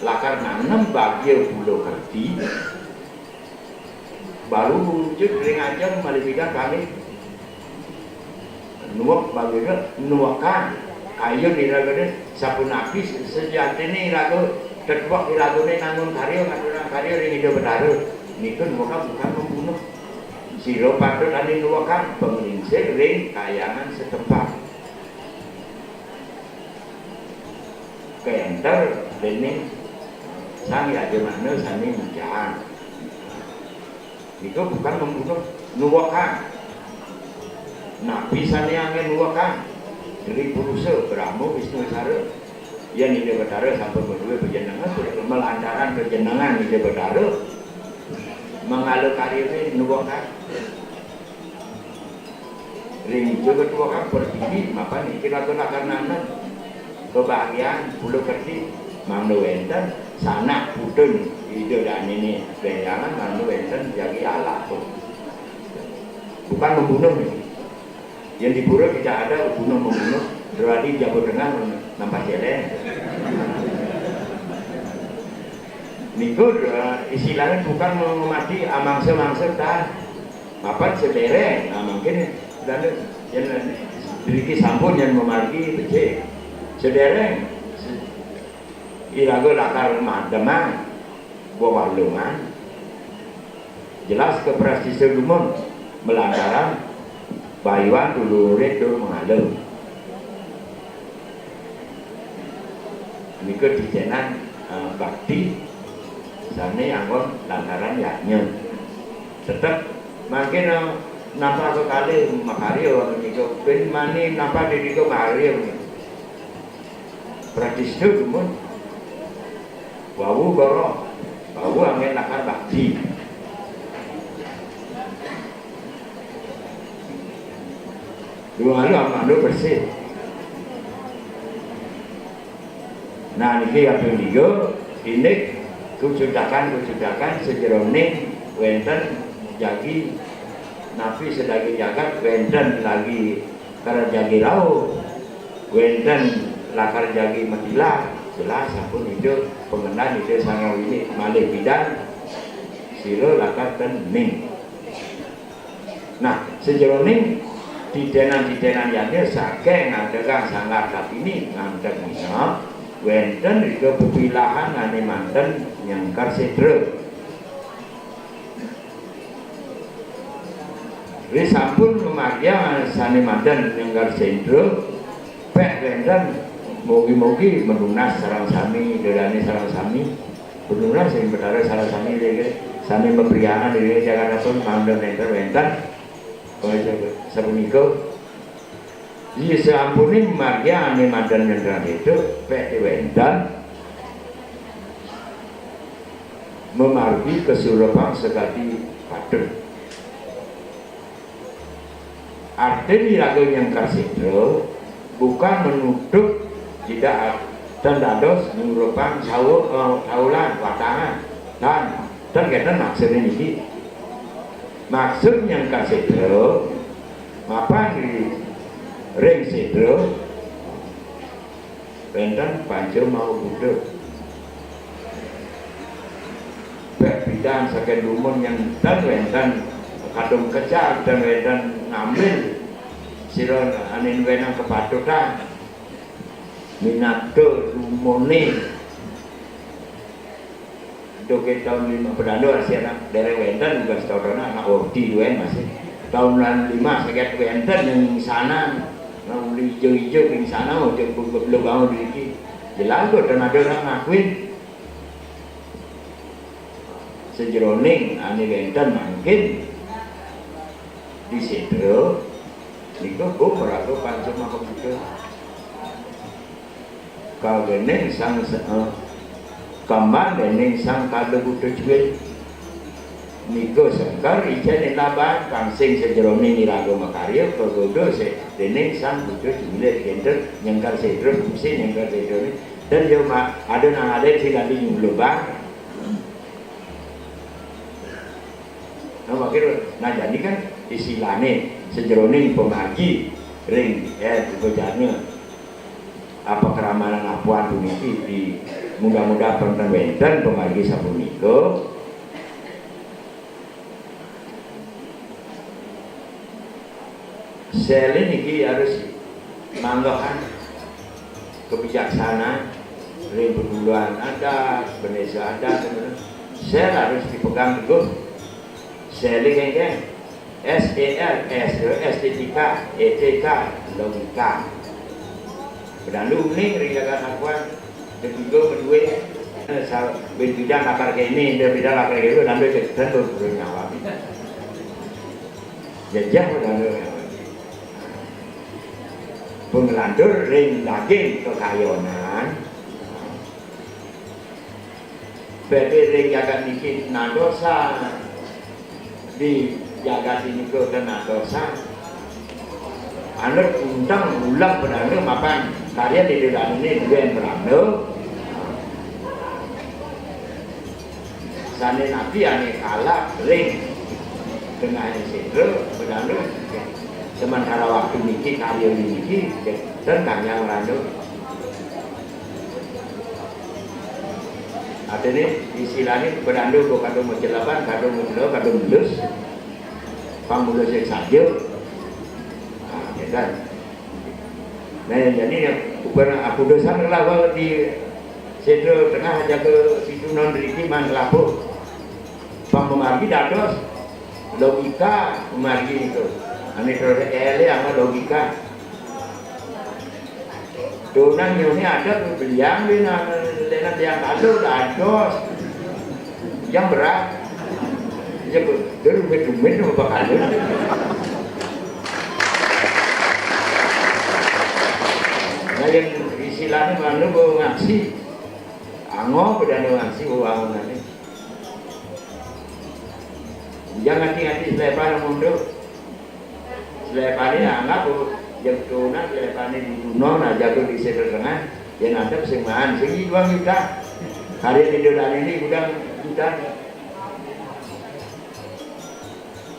lakar nanem bagia pulo kerti, baru wujud ring ajeng malih pidan kami. Nuwek bagia nuwekan. Kayun iragane sapunapi sejatine iraga tetuwek iragane nangun karya ngaturang karya ring Ida Betara. Nika nuwekan bukan membunuh. Sira patut ane nuwekan panglingsir ring kayangan setempat. Kenter dening Sang Yajamana sane mujang. Itu bukan membunuh, nuwekan. Napi sane anggen nuwekan? Tri Purusa, Brahma, Wisnu, Sara. Yen Ida Betara sampun maduwe panjenengan, melantaran panjenengan Ida Betara, mangala karyane nuwekan. Ring Jawa Tua kan pertiwi mapan niki ratu lakar nanem kebahagiaan pulo kerti mangda wenten sanak putun ida danene beyangan mangda wenten jagi alapun. Bukan membunuh nih. Yang di pura tidak ada bunuh membunuh, berarti Jawa Tengah nampak jelek. Niku, eh, istilahnya bukan memati amangsa-mangsa dah. Mapan sedereng, nah, mungkin dan yang diriki sampun yang memargi becik. Sedereng se- iraga lakar mademang bawalungan. Jelas ke prestise dumun melantaran bayuan dulure dur mengalu. Nika titenan, eh, bakti sane anggon lantaran yadnya. Tetep mangkin, eh, nampa kekalih makarya nika ben mani nampa didika makarya. Pratista dumun wau goro, wau anggen lakar bakti. Dua alu amanu bersih. Nah, niki kaping tiga, indik kucudakan-kucudakan sejeroning wenten jagi napi sedagi jagat wenten lagi kara jagi rauh, wenten lakar jagi matilah, jelas sampun idup pengendan idup sangawi ini malih pidan sira lakar ten ning. Nah, sejeroning titenan-titenan yadnya saking ngadegang Sanggar Kartini ngantek minyak, wenten ida pepilahan ane manten nyengkar setra. Ri sampun mamagiang sane manten nyengkar setra, pek wenten Mugi-mugi menunas sareng sami, dedane sareng sami, menunas ing Betara sareng sami, sami mapriyangan ring Jakarta pun mangda nenten wenten. Sapunika, yen sampune margi ane madan nyentrang itu, pek wenten mamargi kasurepang sakadi patut. Artin iraga nyengkar sedra bukan menutup jidat, tan dados nyurupang sawu-, eh, saulan, watangan. Tan, tan kenten maksudne niki. Maksud nyengkar sedra, mapan di ring sedra, wenten panca maha Buddha. Pek pidan saking dumun yen ten wenten kadung kecal, ten wenten ngambil sira ane wenang kepatutan. Minaka dumune. Duke taun lima, Pedando asih anak dereng wenten, ugas taun anak orti duen masih. Taun lima saget wenten yang insanan. Nah, uli ijo-ijo insanan, ojo belum bangun iki. Jelas kok, dan ada orang ngakuin. Sejeroning ane wenten mangkin di sedra, nika Bu meraga panca maka Buddha. Kagening sang se-, eh, kemban dening sang kada Buddha cuil. Nika sengkar ijene laban kang sing sejeroning iraga makarya kagoda se-, dening sang Buddha cuil kenten nyengkar sedra, fungsi nyengkar sedra ni. Dan yo ma-, ada nang ada sing ganti nyuluban. Nah, makanya, nah, jadi kan istilahnya sejeroning pemagi ring, eh, bejana apa keramanan apuan puniki di mudah-mudahan penten wenten pemagi sapunika. Sel niki harus manggahan kebijaksanaan ring perguruan adat, bendesa adat, sel harus dipegang teguh. Sel kengkeng, S E L, S, estetika, etika, logika. Pedandu uning ring jagat sapuan, ketiga kedua, sa-, bidang akar kene, bidang akar kene, pedandu cek tentu perlu nyawa. Jejeh pedandu nyawa. Penglantur ring daging kekayonan, Bade ring jagat niki nadosan, di jagat niki kenadosan. Anut unteng ulang pedandu mapan karya di dalam ini duen pedandu. Sane napi ane kalap ring tengahing sedra pedandu. Sementara waktu niki karya niki dan kanyang randu. Artine istilahne kok kadung macelapan, kadung macelo, kadung mulus. Pang mulus sing saja. Nah, ya kan? Nah, jadi ya, ubar aku dosa lah bahwa di sedra tengah jaga situ non riki man labuh. Pang memargi dados logika memargi itu. Ane terus ele ama logika. Donang nyone ada beliang di na-, lena tiang kalu dados. Yang berat. Ya, be-, dia rumit-rumit sama Pak Kandung. Nah, yang istilahnya mana mau ngaksi. Ango, udah ada ngaksi, oh, ango nanti. Jangan hati-hati selepan mundur. Selepane anggap, oh, jeng tunas selepane di Tunon aja tuh di sebelah tengah, dia nanti sing maan, sing dua juta. Hari di Dodane ini udah juta.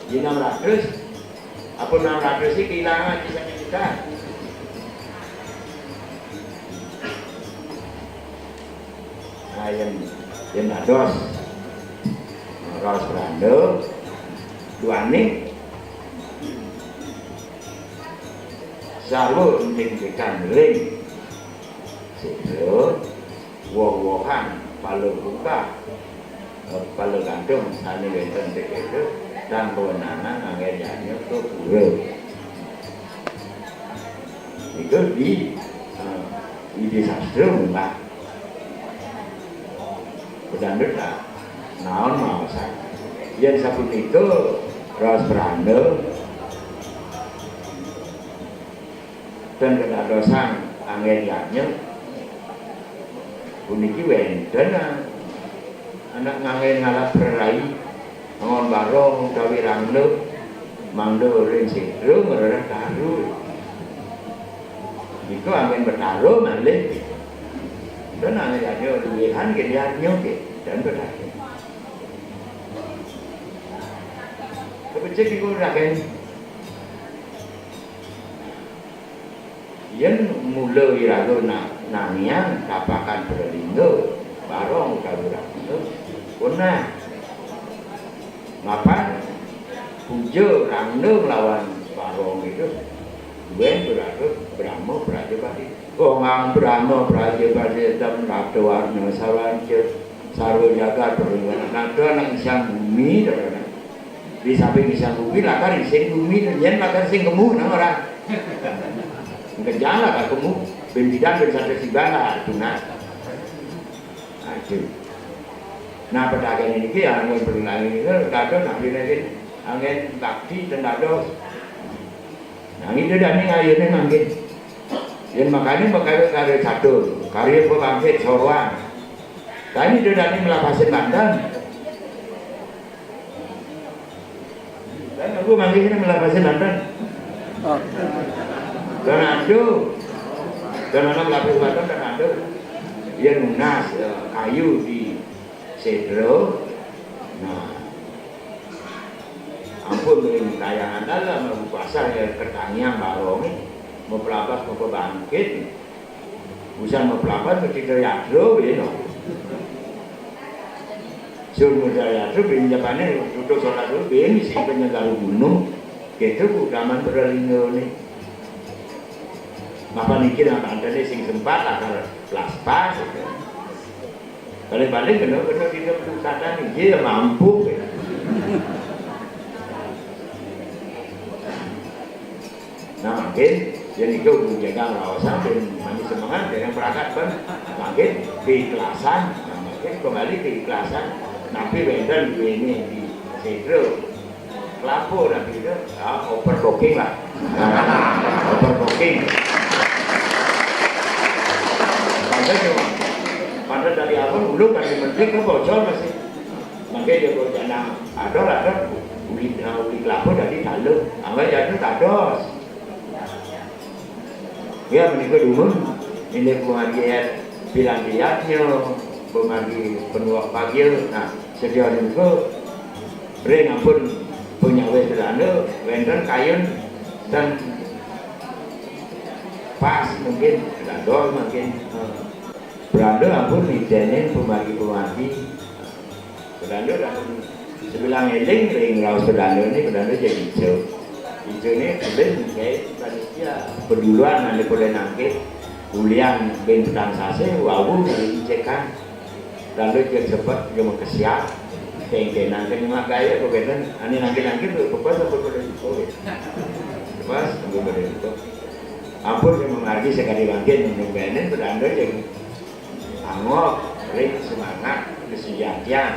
Di enam ratus, apa enam ratus sih kehilangan di satu juta? Nah, yen, yen dados raos randha, duaning saha enting-entingan ring sira, woh-wohan, pala bungkah, pala gantung, sane wenten ing sira, tan kawenangan anggen janya ka pura. Itu di, eh, Ide sastra munggah. Pedandut lah. Naon maosan. Yén sapunika raos pranda, ten kedadosan anggén yadnya. Puniki wénten, ah, anak nganggén ngalap prerai, angon barong utawi rangda, mangda ring sétra ngrereh taru. Nika anggén betara malih. Ten anggén yadnya luwihan gén yadnya ké, ten betara. Kebecik niku ragan. Yén mula iraga na-, nangiang tapakan pralingga, barong utawi rangda, punah. Mapan puja rangda nglawan barong itu, duén berarti Brahma Prajapati. Gongang Brahma Prajapati tem rata warna sawanca, sarwa jagat perlinggahan. Nada nang isang bumi, darana. Di samping isang bumi, lakar ising bumi, yén lakar sing kemu, nang ora. Kejang lakar kemu, bin bidan, bin satu siban lah, tunas. Nah, itu. Nah, pedagang ini ki, anggén perlinggahan ini, kado nak dinakin, anggén bakti, ten dados. Nang Ida Dané ngayunin mangkin. Yén makané makarya karya catur, karya pabangkit soroan. Kan Ida Dané melapasin banten. Kan aku mangkin melapasin banten. Oh. Dan ada. Dan ana melapasin banten dan ada. Yén nunas, eh, kayu di sétra. Nah. Ampun ring kayangan dalam, mlebu pasar ya ketangiang barongé, mapelabas mapabangkit. Usan mapelabas mesti yatra, beno. Sun muda yatra, bin japané tutup salat dulu, bin isi penyegaru gunung. Gitu, Bu, daman berlingga nih. Mapan niki nang bantené sing sempat lakar plaspas. Paling-paling kena, kena tidak perusahaan ini, dia mampu. Nah, mungkin, ya niku jaga raosan dan mani semangat, dan yang perangkat pun, mungkin keikhlasan. Nah, mungkin kembali keikhlasan. Napi wénten duéné di sétra. Kelapa napi itu, ah, overbooking lah. Overbooking. Pantes cuma, pantes dari awal dulu kan di menteri kan bocor masih. Mangké dia kalau jangan ada lah kan, uli, ah, uli kelapa tadi talu, anggai jatuh tados. Ya, menika dumun, indik pamargi piranti yadnya, pamargi panuwak bagia. Nah, sedya menika ring ampun panyawis Belanda, wénten kayun ten pas mungkin, dadol mungkin. Belanda ampun niteni pamargi-pamargi. Belanda dah sebilang éling ring raos Belanda ni, Belanda jadi ijo. Ijo ni boleh mengkait panitia peduluan ane boleh nangkit ulian bin petang sase, wawu dari incekan. Belanda dia cepet, dia mengkesiap. Kengkenan ke nyemak gaya, kok kena, ane nangkit-nangkit tu, lepas apa boleh, oh, lepas, apa boleh, ampun, dia mengaji sekali lagi, nunggu Belanda jadi anggok ring semangat kesejatian.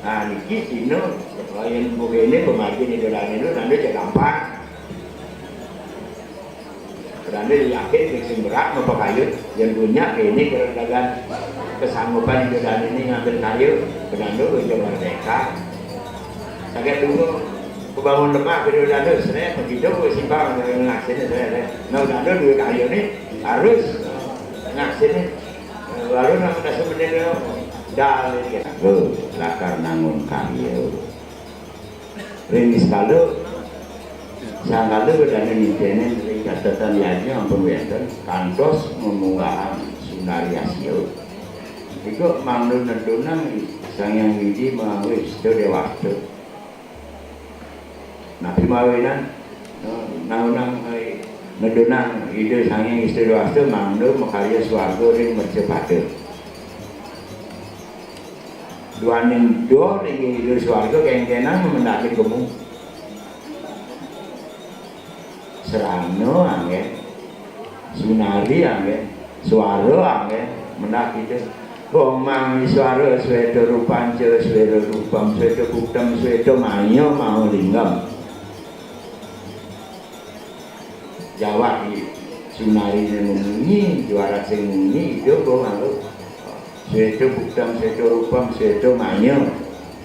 Nah, niki dina, yen begini pemati ni dolan itu nanti cek gampang. Berani yakin ring sing berat mapakayun, yen bunyak ini kerenggagan kesanggupan dolan ini ngambil kayu, berani ujar merdeka. Sakit dulu, kebangun lemah, berani seret, begitu, simpang, ngaksini, seret, seret. Nah, udah ada duit kayu ni, harus ngaksini. Baru nak dasar bendera. Dalil kita. Go, lakar nangun karya. Ring sekala, sangkala bedane nitene ring catatan yadnya ampun wenten, kantos memunggahan sunari asio. Iku mangda nedunang Sang Hyang Widi manganggo istilah dewata. Napi mawinan? Nah, nang, nang, eh, nedunang Ida Sang Hyang Widi Wasta mangda makarya swarga ring mercapada. Duaning doh ring Ida swarga kengkenan mendakin kemu. Serana anggen. Sunari anggen. Swara angge menah kita. Wong mang swara sweta rupanca swera rupam sweta putam sweta maya mau lingam. Jawab iki. Sunarine munyi, juara sing munyi, ijo go nganggo. Sweta putam sweta rupam sweta maya.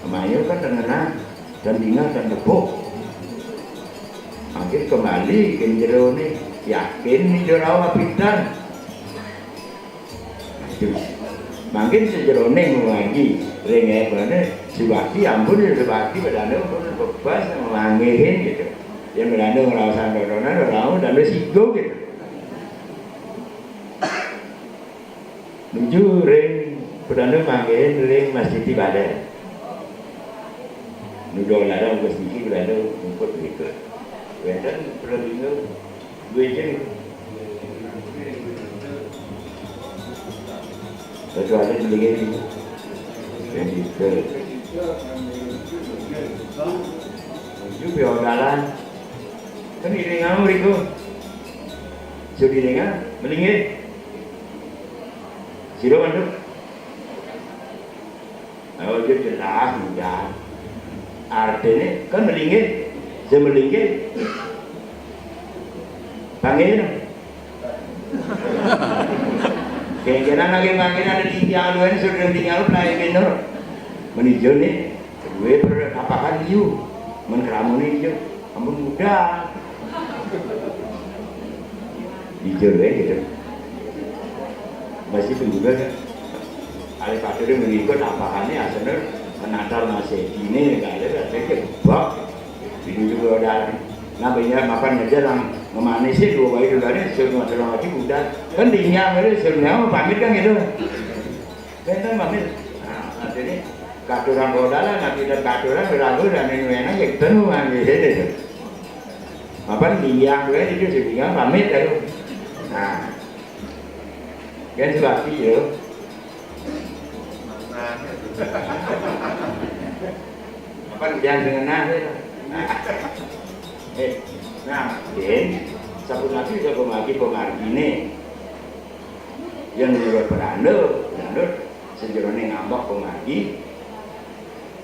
Maya kan tengenah dan tinggal dan tepuk. Mangkin kembali ke jerone, yakin nih jero apitan. Mangkin sejerone ngomong lagi, ring ebane, subakti ampun ya subakti, padahal pun bebas ngomongin gitu. Yang padahal ngerasain dodonan, orang udah lu sigo gitu. Nuju ring padahal mangkin ring Masjid Ibadah. Nuju larang ke sini padahal ngumpet gitu. Wenten padahal minggu, dua jam. Kecuali beli ini. Yang gitu. Nuju pion dalan. Kan ini ngau riku. Sudah dengan melingin. Sira mandheg. Oh, ya jelas, mudah. Artine kan melingin, sing melingin. Panggil. Kengkenan lagi panggil ada tiang luwen sudah tiang lu pelai bener. Menijo nih, gue bertapakan liu. Men keramu nih, ampun mudah. Jujur ya gitu. Masih pengguna kan. Ale padha mriko tapakane asene menatal masih dine kale rasane kebak. Ini juga udah nambahnya makan aja nang ngemane sih dua bayi dulu ada suruh masalah lagi udah kan dinyang aja suruh nyawa pamit kan gitu. Kan pamit. Nah, artinya katuran roda lah, nanti dan katuran berlalu dan ini enak ya ketemu kan gitu. Apa nih yang gue itu sih tinggal pamit ya lu. Nah, kan sebab itu. Apa yang dengan nah ya. Nah, eh, nah, den, satu lagi satu lagi pengargine yang menurut peranda, menurut sejerone ngambek pengargi.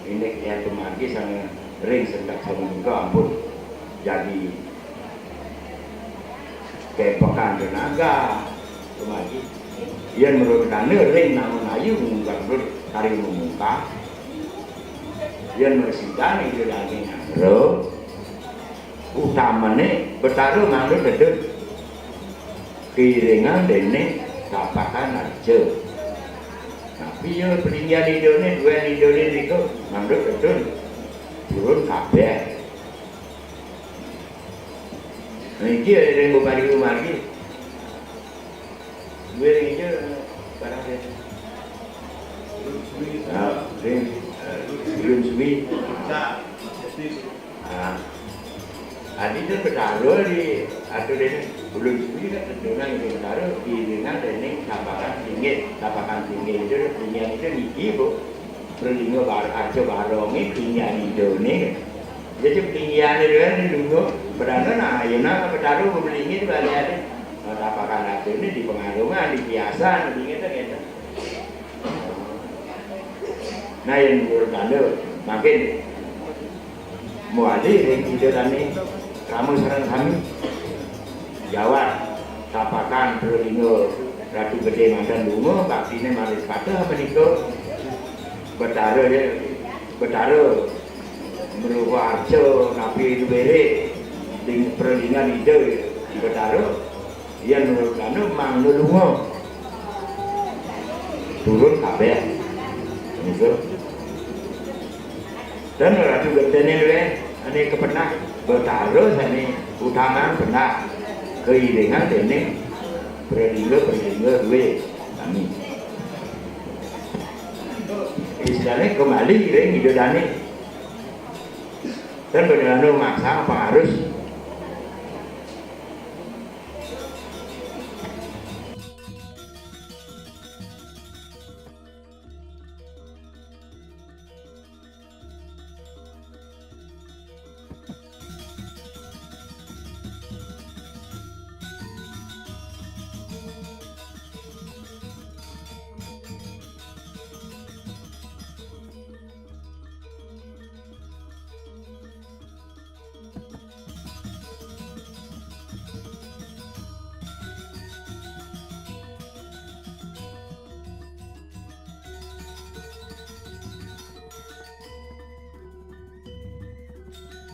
Ini ya pemargi sang ring sendak samunika ampun jadi kepekan tenaga pemargi. Yen menurut kane ring namun ayu mungkar menurut kari memungkar. Yen mersidan itu lagi nyangro utamane betara ngandut dedut. Kiringan dening tapakan aja. Tapi ya peninggian idone, duwe idone niku mandut betul. Turun kabeh. Nah, iki ya ring bupati rumah iki. Duwe ring iki barang dia. Nah, ring, eh, belum suwi. Nah, adi itu bertaruh di atur ini belum suwi kan tentunya ini bertaruh di dengan dening tapakan tinggi, tapakan tinggi itu tinggian itu niki bu, perlinggo bar aja barongi tinggian itu nih, jadi tinggian itu kan di dulu, bertaruh nah, ayo nah bertaruh melingin balik ada, nah, tapakan atur ini di pengarungan, di biasa, di gitu gitu. Nah, yang menurut anda makin muali ring ida dane kamu sareng sami. Jawab tapakan Pralinga Ratu Gede mantan lunga baktine malih patah menika Betara ya, Betara Mruwarja napi duwere ding perlindungan ida Betara. Yen menurut anu mang nulunga turun kabeh. Niku. Dan Ratu Gentene luwih ane kepenah betara sane utama penah keiringan dening prelingga-prelingga luwih sami. Istilahnya kembali ring idolane. Dan bener anu maksa apa harus